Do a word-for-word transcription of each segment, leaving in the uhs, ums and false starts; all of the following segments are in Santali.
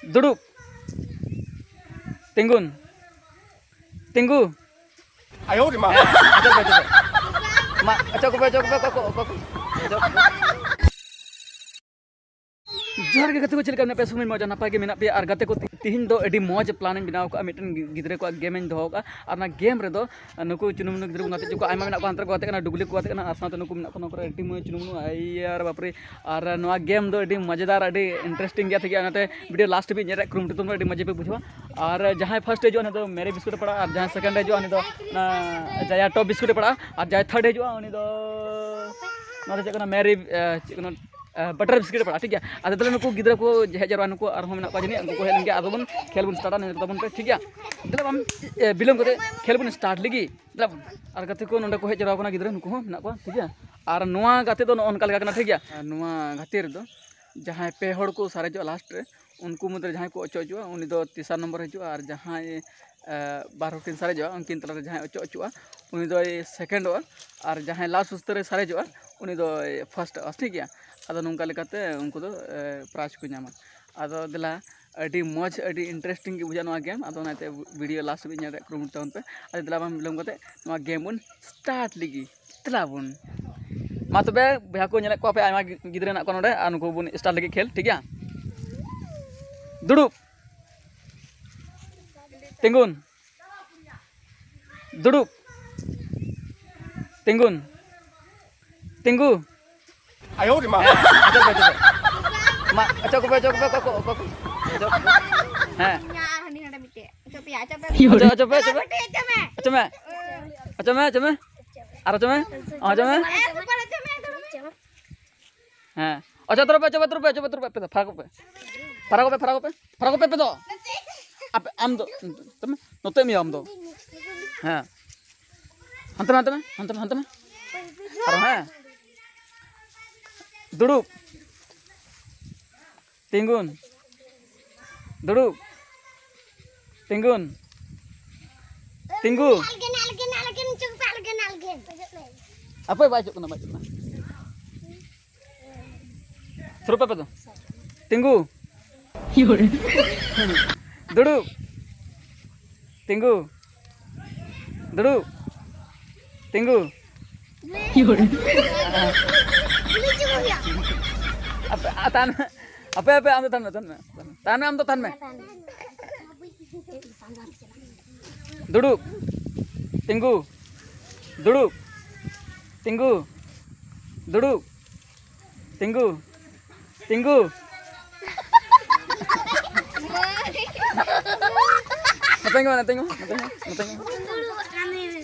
ᱫᱩᱲᱩᱵ᱾ ᱛᱤᱸᱜᱩᱱ᱾ ᱛᱤᱸᱜᱩ᱾ ᱟᱭᱳ ᱨᱮ ᱢᱟ᱾ ᱦᱮᱸ, ᱚᱪᱚᱜ ᱯᱮ, ᱚᱪᱚᱜ ᱯᱮ᱾ ᱢᱟ, ᱚᱪᱚᱜ ᱠᱚᱯᱮ, ᱚᱪᱚᱜ ᱠᱚᱯᱮ, ᱚᱠᱚᱭ ᱠᱚ, ᱚᱠᱚᱭ ᱠᱚ᱾ ᱚᱪᱚᱜ ᱠᱚᱯᱮ᱾ ᱡᱚᱦᱟᱨ ᱜᱮ ᱜᱟᱛᱮ ᱠᱚ, ᱪᱮᱫ ᱞᱮᱠᱟ ᱢᱮᱱᱟᱜ ᱯᱮᱭᱟ? ᱥᱩᱢᱤ ᱢᱚᱡᱟ ᱱᱟᱯᱟᱭ ᱜᱮ ᱢᱮᱱᱟᱜ ᱯᱮᱭᱟ᱾ ᱟᱨ ᱜᱟᱛᱮ ᱠᱚ, ᱛᱤ-, ᱛᱤᱦᱤᱧ ᱫᱚ ᱟᱹᱰᱤ ᱢᱚᱡᱽ plan ᱤᱧ ᱵᱮᱱᱟᱣ ᱠᱟᱜᱼᱟ, ᱢᱤᱫᱴᱮᱱ ᱜᱤ-, ᱜᱤᱫᱽᱨᱟᱹ ᱠᱚᱣᱟᱜ game ᱤᱧ ᱫᱚᱦᱚ ᱠᱟᱜᱼᱟ᱾ ᱟᱨ ᱚᱱᱟ game ᱨᱮᱫᱚ ᱱᱩᱠᱩ ᱪᱩᱱᱩ ᱢᱩᱱᱩ ᱜᱤᱫᱽᱨᱟᱹ ᱠᱚ ᱜᱟᱛᱮ ᱦᱚᱪᱚ ᱠᱚᱣᱟ, ᱟᱭᱢᱟ ᱢᱮᱱᱟᱜ ᱠᱚᱣᱟ, ᱦᱟᱱᱛᱮ ᱨᱮᱠᱚ ᱜᱟᱛᱮᱜ ᱠᱟᱱᱟ, ᱰᱩᱜᱽᱞᱤ ᱠᱚ ᱜᱟᱛᱮᱜ ᱠᱟᱱᱟ, ᱟᱨ ᱥᱟᱶᱛᱮ ᱱᱩᱠᱩ ᱢᱮᱱᱟᱜ ᱠᱚᱣᱟ, ᱱᱚᱣᱟ ᱠᱚᱨᱮ ᱟᱹᱰᱤ ᱢᱚᱡᱽ ᱪᱩᱱᱩ ᱢᱩᱱᱩ, ᱟᱭᱟᱨ ᱵᱟᱯᱨᱮ᱾ ᱟᱨ ᱱᱚᱣᱟ game ᱫᱚ ᱟᱹᱰᱤ ᱢᱚᱡᱮᱫᱟᱨ, ᱟᱹᱰᱤ interesting ᱜᱮᱭᱟ, ᱴᱷᱤᱠ ᱜᱮᱭᱟ᱾ ᱚᱱᱟᱛᱮ video last ᱦᱟᱹᱵᱤᱡ ᱧᱮᱞ ᱨᱮᱭᱟᱜ ᱠᱩᱨᱩᱢᱩᱴᱩ ᱛᱟᱵᱚᱱ, ᱟᱹᱰᱤ ᱢᱚᱡᱽ ᱯᱮ ᱵᱩᱡᱷᱟᱹᱣᱟ᱾ ᱟᱨ ᱡᱟᱦᱟᱸᱭ first ᱦᱤᱡᱩᱜᱼᱟ, ᱩᱱᱤ ᱫᱚ ᱢᱮᱨᱤ ᱵᱤᱥᱠᱩᱴ ᱮ ᱯᱟᱲᱟᱜᱼᱟ, ᱟᱨ ᱡᱟᱦᱟᱸᱭ second ᱦᱤᱡᱩᱜᱼᱟ, ᱩᱱᱤ ᱫᱚ ᱚᱱᱟ ᱡᱟᱭᱟ ᱴᱚᱯ ᱵᱤᱥᱠᱩᱴ ᱮ ᱯᱟᱲᱟᱜᱼᱟ, ᱟᱨ ᱡᱟᱦᱟᱸᱭ third ᱦᱤᱡᱩᱜᱼᱟ, ᱩᱱᱤ ᱫᱚ ᱱᱚᱣᱟ ᱫᱚ ᱪᱮᱫ ᱠᱟᱱᱟ, ᱢᱮᱨᱤ, ᱮ, ᱪᱮᱫ ᱠᱟᱱᱟ, ᱮ, butter ᱵᱤᱥᱠᱩᱴ ᱮ ᱯᱟᱲᱟᱜᱼᱟ, ᱴᱷᱤᱠ ᱜᱮᱭᱟ᱾ ᱟᱫᱚ ᱛᱟᱦᱚᱞᱮ ᱱᱩᱠᱩ ᱜᱤᱫᱽᱨᱟᱹ ᱠᱚ ᱦᱮᱡ ᱡᱟᱣᱨᱟᱜᱼᱟ, ᱱᱩᱠᱩ ᱟᱨᱦᱚᱸ ᱢᱮᱱᱟᱜ ᱠᱚᱣᱟ ᱡᱟᱹᱱᱤᱡ, ᱩᱱᱠᱩ ᱠᱚ ᱦᱮᱡ ᱞᱮᱱ ᱜᱮ ᱟᱫᱚ ᱵᱚᱱ ᱠᱷᱮᱞ ᱵᱚᱱ startᱟ, ᱱᱤᱛᱚᱜ ᱛᱟᱵᱚᱱ ᱯᱮ, ᱴᱷᱤᱠ ᱜᱮᱭᱟ᱾ ᱫᱮᱞᱟ ᱵᱟᱝ, ᱮ, ᱵᱤᱞᱚᱢ ᱠᱟᱛᱮ ᱠᱷᱮᱞ ᱵᱚᱱ start ᱞᱮᱜᱮ᱾ ᱫᱮᱞᱟ ᱵᱚᱱ᱾ ᱟᱨ ᱜᱟᱛᱮ ᱠᱚ ᱱᱚᱰᱮ ᱠᱚ ᱦᱮᱡ ᱡᱟᱣᱨᱟ ᱟᱠᱟᱱᱟ, ᱜᱤᱫᱽᱨᱟᱹ ᱱᱩᱠᱩ ᱦᱚᱸ ᱢᱮᱱᱟᱜ ᱠᱚᱣᱟ, ᱴᱷᱤᱠ ᱜᱮᱭᱟ᱾ ᱟᱨ ᱱᱚᱣᱟ ᱜᱟᱛᱮ ᱫᱚ ᱱᱚᱜᱼᱚ ᱱᱚᱝᱠᱟ ᱞᱮᱠᱟ ᱠᱟᱱᱟ, ᱴᱷᱤᱠ ᱜᱮᱭᱟ᱾ ᱟᱨ ᱱᱚᱣᱟ ᱜᱟᱛᱮ ᱨᱮᱫᱚ ᱡᱟᱦᱟᱸᱭ ᱯᱮ ᱦᱚᱲ ᱠᱚ ᱥᱟᱨᱮᱡᱚᱜᱼᱟ last ᱨᱮ, ᱩᱱᱠᱩ ᱢᱩᱫᱽᱨᱮ ᱡᱟᱦᱟᱸᱭ ᱠᱚ ᱚᱪᱚᱜ ᱦᱤᱡᱩᱜᱼᱟ, ᱩᱱᱤ ᱫᱚ ᱛᱮᱥᱟᱨ ᱱᱚᱢᱵᱚᱨ ᱦᱤᱡᱩᱜᱼᱟ, ᱟᱨ ᱡᱟᱦᱟᱸᱭ, ᱮ, ᱵᱟᱨ ᱦᱚᱲ ᱠᱤᱱ ᱥᱟᱨᱮᱡᱚᱜᱼᱟ, ᱩᱱᱠᱤᱱ ᱛᱟᱞᱟᱨᱮ ᱡᱟᱦᱟᱸᱭ ᱚᱪᱚᱜ ᱦᱚᱪᱚᱜᱼᱟ, ᱩᱱᱤ ᱫᱚᱭ ᱥᱮᱠᱮᱱᱰᱚᱜᱼᱟ, ᱟᱨ ᱡᱟᱦᱟᱸᱭ ᱞᱟᱥᱴ ᱩᱛᱟᱹᱨᱮ ᱥᱟᱨᱮᱡᱚᱜᱼᱟ, ᱩᱱᱤ ᱫᱚᱭ ᱯᱷᱟᱥᱴᱚᱜᱼᱟ, ᱴᱷᱤᱠ ᱜᱮᱭᱟ᱾ ᱟᱫᱚ ᱱᱚᱝᱠᱟ ᱞᱮᱠᱟᱛᱮ ᱩᱱᱠᱩ ᱫᱚ, ᱮ, prize ᱠᱚ ᱧᱟᱢᱟ᱾ ᱟᱫᱚ ᱫᱮᱞᱟ, ᱟᱹᱰᱤ ᱢᱚᱡᱽ, ᱟᱹᱰᱤ interesting ᱜᱮ ᱵᱩᱡᱷᱟᱹᱜᱼᱟ ᱱᱚᱣᱟ game᱾ ᱟᱫᱚ ᱚᱱᱟᱛᱮ video last ᱦᱟᱹᱵᱤᱡ ᱧᱮᱞ ᱨᱮᱭᱟᱜ ᱠᱩᱨᱩᱢᱩᱴᱩ ᱛᱟᱵᱚᱱ ᱯᱮ᱾ ᱟᱫᱚ ᱫᱮᱞᱟ ᱵᱟᱝ ᱵᱤᱞᱚᱢ ᱠᱟᱛᱮ ᱱᱚᱣᱟ game ᱵᱚᱱ start ᱞᱮᱜᱮ᱾ ᱫᱮᱞᱟ ᱵᱚᱱ᱾ ᱢᱟ ᱛᱚᱵᱮ, ᱵᱚᱭᱦᱟ ᱠᱚ ᱧᱮᱞᱮᱫ ᱠᱚᱣᱟ ᱯᱮ, ᱟᱭᱢᱟ ᱜᱤ-, ᱜᱤᱫᱽᱨᱟᱹ ᱦᱮᱱᱟᱜ ᱠᱚᱣᱟ ᱱᱚᱰᱮ, ᱟᱨ ᱱᱩᱠᱩ ᱵᱚᱱ start ᱞᱟᱹᱜᱤᱫ ᱠᱷᱮᱞ, ᱴᱷᱤᱠ ᱜᱮᱭᱟ? ᱫᱩᱲᱩᱵ᱾ ᱛᱤᱸᱜᱩᱱ᱾ ᱫᱩᱲᱩᱵ᱾ ᱛᱤᱸᱜᱩᱱ᱾ ᱛᱤᱸᱜᱩ᱾ ᱟᱭᱳ ᱨᱮ ᱢᱟ᱾ ᱦᱮᱸ, ᱚᱪᱚᱜ ᱯᱮ, ᱚᱪᱚᱜ ᱯᱮ᱾ ᱢᱟ, ᱚᱪᱚᱜ ᱠᱚᱯᱮ, ᱚᱪᱚᱜ ᱠᱚᱯᱮ, ᱚᱠᱚᱭ ᱠᱚ, ᱚᱠᱚᱭ ᱠᱚ᱾ ᱚᱪᱚᱜ ᱯᱮ᱾ ᱦᱮᱸ᱾ ᱤᱧᱟᱜ ᱟᱨ ᱦᱟᱹᱱᱤ ᱱᱟᱰᱮ ᱢᱤᱫᱴᱮᱡ᱾ ᱚᱪᱚᱜ ᱯᱮᱭᱟ, ᱚᱪᱚᱜ ᱯᱮ, ᱚᱪᱚᱜ ᱯᱮ᱾ ᱚᱪᱚᱜ ᱯᱮ, ᱚᱪᱚᱜ ᱯᱮ᱾ ᱢᱤᱫᱴᱮᱡ ᱚᱪᱚᱜ ᱢᱮ᱾ ᱚᱪᱚᱜ ᱢᱮ᱾ ᱚᱪᱚᱜ ᱢᱮ, ᱚᱪᱚᱜ ᱢᱮ᱾ ᱟᱨ ᱚᱪᱚᱜ ᱢᱮ᱾ ᱚᱪᱚᱜ ᱢᱮ᱾ ᱮ, ᱥᱩᱯᱟᱨ ᱚᱪᱚᱜ ᱢᱮ, ᱚᱪᱚᱜ ᱢᱮ᱾ ᱦᱮᱸ᱾ ᱚᱪᱚᱜ ᱛᱟᱨᱟ ᱯᱮ, ᱚᱪᱚᱜ ᱯᱮ, ᱛᱟᱨᱟ ᱯᱮ, ᱚᱪᱚᱜ ᱯᱮ, ᱛᱟᱨᱟ ᱯᱮ, ᱯᱷᱟᱨᱟᱠᱚᱜ ᱯᱮ᱾ ᱯᱷᱟᱨᱟᱠᱚᱜ ᱯᱮ, ᱯᱷᱟᱨᱟᱠᱚᱜ ᱯᱮ᱾ ᱯᱷᱟᱨᱟᱠᱚᱜ ᱯᱮ, ᱟᱯᱮ ᱫᱚ᱾ ᱟᱯᱮ, ᱟᱢ ᱫᱚ, ᱱᱚᱛᱮ ᱢᱮ, ᱱᱚᱛᱮ ᱢᱮ ᱟᱢ ᱫᱚ᱾ ᱦᱮᱸ᱾ ᱦᱟᱱᱛᱮ ᱢᱮ, ᱦᱟᱱᱛᱮ ᱢᱮ, ᱦᱟᱱᱛᱮ ᱢᱮ, ᱦᱟᱱᱛᱮ ᱢᱮ᱾ ᱟᱨᱚ, ᱦᱮᱸ᱾ ᱫᱩᱲᱩᱵ᱾ ᱛᱤᱸᱜᱩᱱ᱾ ᱫᱩᱲᱩᱵ᱾ ᱛᱤᱸᱜᱩᱱ᱾ ᱛᱤᱸᱜᱩ᱾ ᱟᱞᱜᱮ ᱱᱟ, ᱟᱞᱜᱮ ᱱᱟ, ᱟᱞᱜᱮ ᱱᱟ, ᱪᱩᱯ, ᱟᱞᱜᱮ ᱱᱟ, ᱟᱞᱜᱮ᱾ ᱦᱟᱯᱮ, ᱵᱟᱭ ᱦᱤᱡᱩᱜ ᱠᱟᱱᱟ, ᱵᱟᱭ ᱦᱤᱡᱩᱜ ᱠᱟᱱᱟ᱾ ᱥᱩᱨᱩᱜ ᱯᱮ ᱟᱯᱮ ᱫᱚ᱾ ᱛᱤᱸᱜᱩ᱾ ᱫᱩᱲᱩᱵ᱾ ᱛᱤᱸᱜᱩ᱾ ᱫᱩᱲᱩᱵ᱾ ᱛᱤᱸᱜᱩ᱾ ᱟᱯᱮ, ᱟ, ᱛᱟᱦᱮᱱ ᱢᱮ᱾ ᱟᱯᱮ, ᱟᱯᱮ, ᱟᱢ ᱫᱚ ᱛᱟᱦᱮᱱ ᱢᱮ, ᱛᱟᱦᱮᱱ ᱢᱮ᱾ ᱛᱟᱦᱮᱱ ᱢᱮ, ᱟᱢ ᱫᱚ ᱛᱟᱦᱮᱱ ᱢᱮ᱾ ᱫᱩᱲᱩᱵ᱾ ᱛᱤᱸᱜᱩ᱾ ᱫᱩᱲᱩᱵ᱾ ᱛᱤᱸᱜᱩ᱾ ᱫᱩᱲᱩᱵ᱾ ᱛᱤᱸᱜᱩ᱾ ᱛᱤᱸᱜᱩ᱾ ᱱᱚᱛᱮ ᱛᱤᱸᱜᱩ ᱢᱮ, ᱱᱚᱛᱮ ᱛᱤᱸᱜᱩ ᱢᱮ, ᱱᱚᱛᱮ ᱛᱤᱸᱜᱩ ᱢᱮ, ᱱᱚᱛᱮ ᱛᱤᱸᱜᱩ ᱢᱮ᱾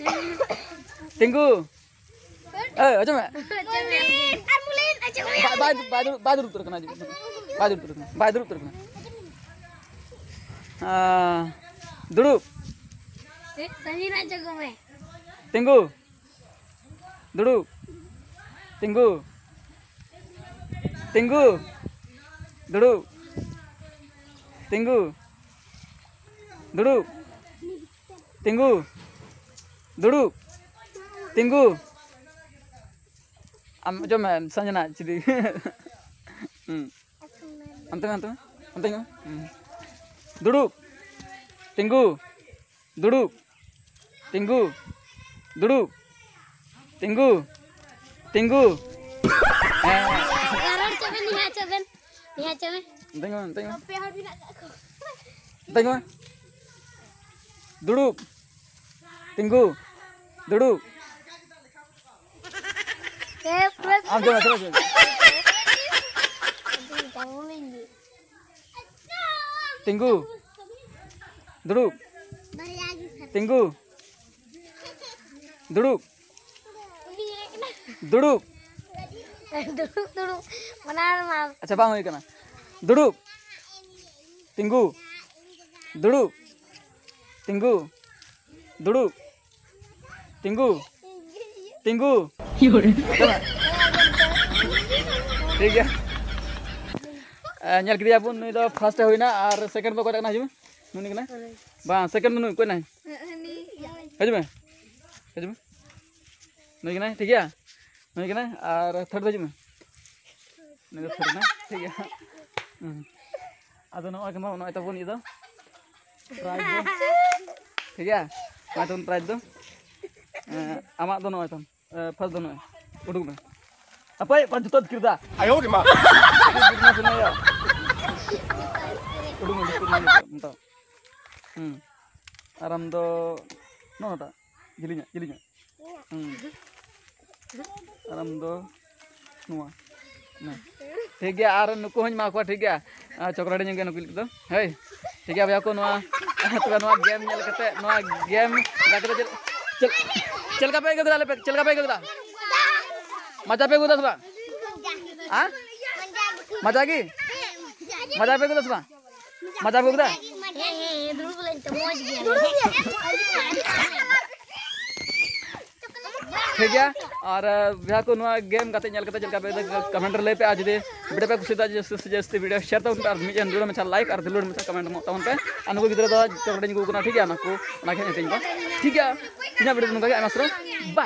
ᱛᱤᱸᱜᱩ᱾ ᱮᱭ, ᱚᱪᱚᱜ ᱢᱮ᱾ ᱵᱟᱭ, ᱵᱟᱭ, ᱵᱟᱭ ᱫᱩᱲᱩᱵ, ᱵᱟᱭ ᱫᱩᱲᱩᱵ ᱩᱛᱟᱹᱨ ᱠᱟᱱᱟ, ᱵᱟᱭ ᱫᱩᱲᱩᱵ ᱩᱛᱟᱹᱨ ᱠᱟᱱᱟ, ᱵᱟᱭ ᱫᱩᱲᱩᱵ ᱩᱛᱟᱹᱨ ᱠᱟᱱᱟ᱾ ᱟᱸ, ᱫᱩᱲᱩᱵ᱾ ᱛᱤᱸᱜᱩ᱾ ᱫᱩᱲᱩᱵ᱾ ᱛᱤᱸᱜᱩ᱾ ᱛᱤᱸᱜᱩ᱾ ᱫᱩᱲᱩᱵ᱾ ᱛᱤᱸᱜᱩ᱾ ᱫᱩᱲᱩᱵ᱾ ᱛᱤᱸᱜᱩ᱾ ᱫᱩᱲᱩᱵ᱾ ᱛᱤᱸᱜᱩ᱾ ᱟᱢ ᱚᱪᱚᱜ ᱢᱮ, ᱥᱚᱧᱡᱚᱱᱟ ᱪᱤᱞᱤ? ᱦᱩᱸ᱾ ᱚᱱᱛᱮ ᱢᱮ, ᱚᱱᱛᱮ ᱢᱮ, ᱚᱱᱛᱮ ᱧᱚᱜ ᱢᱮ᱾ ᱦᱩᱸ᱾ ᱫᱩᱲᱩᱵ᱾ ᱛᱤᱸᱜᱩ᱾ ᱫᱩᱲᱩᱵ᱾ ᱛᱤᱸᱜᱩ᱾ ᱫᱩᱲᱩᱵ᱾ ᱛᱤᱸᱜᱩ᱾ ᱛᱤᱸᱜᱩ᱾ ᱦᱮᱸ᱾ ᱨᱚᱲ ᱦᱚᱪᱚ ᱵᱮᱱ, ᱱᱤᱦᱟ ᱦᱚᱪᱚ ᱵᱮᱱ, ᱱᱤᱦᱟ ᱦᱚᱪᱚ ᱵᱮᱱ᱾ ᱚᱱᱛᱮ ᱧᱚᱜ ᱢᱮ, ᱚᱱᱛᱮ ᱧᱚᱜ ᱢᱮ᱾ ᱚᱱᱛᱮ ᱧᱚᱜ ᱢᱮ᱾ ᱫᱩᱲᱩᱵ᱾ ᱛᱤᱸᱜᱩ᱾ ᱫᱩᱲᱩᱵ᱾ ᱟᱢ ᱪᱟᱞᱟᱜ ᱢᱮ, ᱪᱟᱞᱟᱜ ᱢᱮ᱾ ᱛᱤᱸᱜᱩ᱾ ᱫᱩᱲᱩᱵ᱾ ᱛᱤᱸᱜᱩ᱾ ᱫᱩᱲᱩᱵ᱾ ᱫᱩᱲᱩᱵ᱾ ᱫᱩᱲᱩᱵ, ᱫᱩᱲᱩᱵ᱾ ᱚᱱᱟ ᱢᱟ᱾ ᱟᱪᱪᱷᱟ, ᱵᱟᱝ ᱦᱩᱭ ᱠᱟᱱᱟ᱾ ᱫᱩᱲᱩᱵ᱾ ᱛᱤᱸᱜᱩ᱾ ᱫᱩᱲᱩᱵ᱾ ᱛᱤᱸᱜᱩ᱾ ᱫᱩᱲᱩᱵ᱾ ᱛᱤᱸᱜᱩ᱾ ᱛᱤᱸᱜᱩ᱾ ᱴᱷᱤᱠ ᱜᱮᱭᱟ᱾ ᱮ, ᱧᱮᱞ ᱠᱮᱫᱮᱭᱟ ᱵᱚᱱ, ᱱᱩᱭ ᱫᱚ ᱯᱷᱟᱥᱴ ᱮ ᱦᱩᱭᱱᱟ᱾ ᱟᱨ ᱥᱮᱠᱮᱱᱰ ᱫᱚ ᱚᱠᱚᱭᱴᱟᱜ ᱠᱟᱱᱟ? ᱦᱤᱡᱩᱜ ᱢᱮ, ᱱᱩᱭ ᱠᱟᱱᱟ᱾ ᱵᱟᱝ, ᱥᱮᱠᱮᱱᱰ ᱫᱚ ᱱᱩᱭ, ᱚᱠᱚᱭ ᱱᱟᱭ? ᱦᱤᱡᱩᱜ ᱢᱮ, ᱦᱤᱡᱩᱜ ᱢᱮ᱾ ᱱᱩᱭ ᱠᱟᱱᱟᱭ, ᱴᱷᱤᱠ ᱜᱮᱭᱟ᱾ ᱱᱩᱭ ᱠᱟᱱᱟᱭ᱾ ᱟᱨ ᱛᱷᱟᱨᱰ ᱫᱚ ᱦᱤᱡᱩᱜ ᱢᱮ᱾ ᱱᱩᱭ ᱫᱚ ᱛᱷᱟᱨᱰ ᱠᱟᱱᱟᱭ, ᱴᱷᱤᱠ ᱜᱮᱭᱟ᱾ ᱦᱩᱸ᱾ ᱟᱫᱚ ᱱᱚᱜᱼᱚᱭ ᱠᱟᱱᱟ, ᱱᱚᱜᱼᱚᱭ ᱛᱟᱵᱚᱱ ᱤᱭᱟᱹ ᱫᱚ, prize ᱫᱚ᱾ ᱴᱷᱤᱠ ᱜᱮᱭᱟ, ᱱᱚᱜᱼᱚᱭ ᱛᱟᱵᱚᱱ prize ᱫᱚ᱾ ᱮᱸ, ᱟᱢᱟᱜ ᱫᱚ ᱱᱚᱜᱼᱚᱭ ᱛᱟᱢ, ᱮᱸ, first ᱫᱚ ᱱᱚᱜᱼᱚᱭ, ᱩᱰᱩᱠ ᱢᱮ᱾ ᱦᱟᱯᱳᱭ, ᱵᱟᱝ ᱡᱩᱛᱟᱹ ᱫᱷᱤᱨ ᱫᱟ᱾ ᱟᱭᱳ ᱨᱮ ᱢᱟ᱾ ᱩᱰᱩᱠ ᱢᱮ, ᱵᱤᱥᱠᱩᱴ ᱢᱟ ᱱᱤᱛᱚᱜ, ᱱᱤᱛᱚᱜ᱾ ᱦᱩᱸ᱾ ᱟᱨ ᱟᱢ ᱫᱚ ᱱᱚᱣᱟᱴᱟᱜ, ᱡᱤᱞᱤᱧᱟᱜ, ᱡᱤᱞᱤᱧᱟᱜ᱾ ᱦᱩᱸ᱾ ᱟᱨ ᱟᱢ ᱫᱚ ᱱᱚᱣᱟ᱾ ᱱᱚᱣᱟ᱾ ᱴᱷᱤᱠ ᱜᱮᱭᱟ, ᱟᱨ ᱱᱩᱠᱩ ᱦᱚᱸᱧ ᱮᱢᱟ ᱠᱚᱣᱟ, ᱴᱷᱤᱠ ᱜᱮᱭᱟ? ᱟᱨ ᱪᱚᱠᱞᱮᱴ ᱤᱧ ᱟᱹᱜᱩᱭᱟ ᱱᱩᱠᱩ ᱞᱟᱹᱜᱤᱫ ᱫᱚ᱾ ᱦᱳᱭ, ᱴᱷᱤᱠ ᱜᱮᱭᱟ ᱵᱚᱭᱦᱟ ᱠᱚ, ᱱᱚᱣᱟ, ᱛᱚᱵᱮ ᱱᱚᱣᱟ ᱜᱮᱢ ᱧᱮᱞ ᱠᱟᱛᱮ, ᱱᱚᱣᱟ ᱜᱮᱢ ᱜᱟᱛᱮ ᱫᱚ ᱪᱮᱫ, ᱪᱮᱫ, ᱪᱮᱫ ᱞᱮᱠᱟ ᱯᱮ ᱟᱹᱭᱠᱟᱹᱣ ᱠᱮᱫᱟ? ᱞᱟᱹᱭ ᱯᱮ, ᱪᱮᱫ ᱞᱮᱠᱟ ᱯᱮ ᱟᱹᱭᱠᱟᱹᱣ ᱠᱮᱫᱟ? ᱢᱟᱡᱟ ᱯᱮ ᱟᱹᱭᱠᱟᱹᱣ ᱫᱟ ᱥᱮ ᱵᱟᱝ? ᱦᱮᱸ? ᱢᱟᱡᱟ ᱜᱮ? ᱢᱟᱡᱟ ᱯᱮ ᱟᱹᱭᱠᱟᱹᱣ ᱫᱟ ᱥᱮ ᱵᱟᱝ? ᱢᱟᱡᱟ ᱯᱮ ᱟᱹᱭᱠᱟᱹᱣ ᱠᱮᱫᱟ? ᱦᱮᱸ, ᱦᱮᱸ, ᱫᱩᱲᱩᱵ ᱞᱮᱱ ᱛᱮ ᱢᱚᱡᱽ ᱜᱮ᱾ ᱴᱷᱤᱠ ᱜᱮᱭᱟ, ᱟᱨ, ᱟᱸ, ᱵᱚᱭᱦᱟ ᱠᱚ, ᱱᱚᱣᱟ ᱜᱮᱢ ᱜᱟᱛᱮ ᱧᱮᱞ ᱠᱟᱛᱮ ᱪᱮᱫ ᱞᱮᱠᱟ ᱯᱮ ᱟᱹᱭᱠᱟᱹᱣ ᱠᱮᱫᱟ? Comment ᱨᱮ ᱞᱟᱹᱭ ᱯᱮ, ᱟᱨ ᱡᱩᱫᱤ video ᱯᱮ ᱠᱩᱥᱤᱭᱟᱫᱟ, ᱡᱟᱹᱥᱛᱤ ᱥᱮ ᱡᱟᱹᱥᱛᱤ video share ᱛᱟᱵᱚᱱ ᱯᱮ, ᱟᱨ ᱢᱤᱫᱴᱮᱱ ᱡᱳᱨ ᱢᱟᱪᱷᱟ like ᱟᱨ ᱫᱩᱞᱟᱹᱲ ᱢᱟᱪᱷᱟ comment ᱮᱢᱚᱜ ᱛᱟᱵᱚᱱ ᱯᱮ᱾ ᱟᱨ ᱱᱩᱠᱩ ᱜᱤᱫᱽᱨᱟᱹ ᱫᱚ ᱪᱚᱠᱞᱮᱴ ᱤᱧ ᱟᱹᱜᱩ ᱠᱟᱱᱟ, ᱴᱷᱤᱠ ᱜᱮᱭᱟ, ᱱᱩᱠᱩ ᱚᱱᱟ ᱜᱮ ᱦᱟᱸᱜ ᱦᱟᱹᱴᱤᱧ ᱠᱚᱣᱟ, ᱴᱷᱤᱠ ᱜᱮᱭᱟ᱾ ᱤᱧᱟᱹᱜ video ᱫᱚ ᱱᱚᱝᱠᱟ ᱜᱮ, ᱟᱭᱢᱟ ᱥᱟᱨᱦᱟᱣ, bye᱾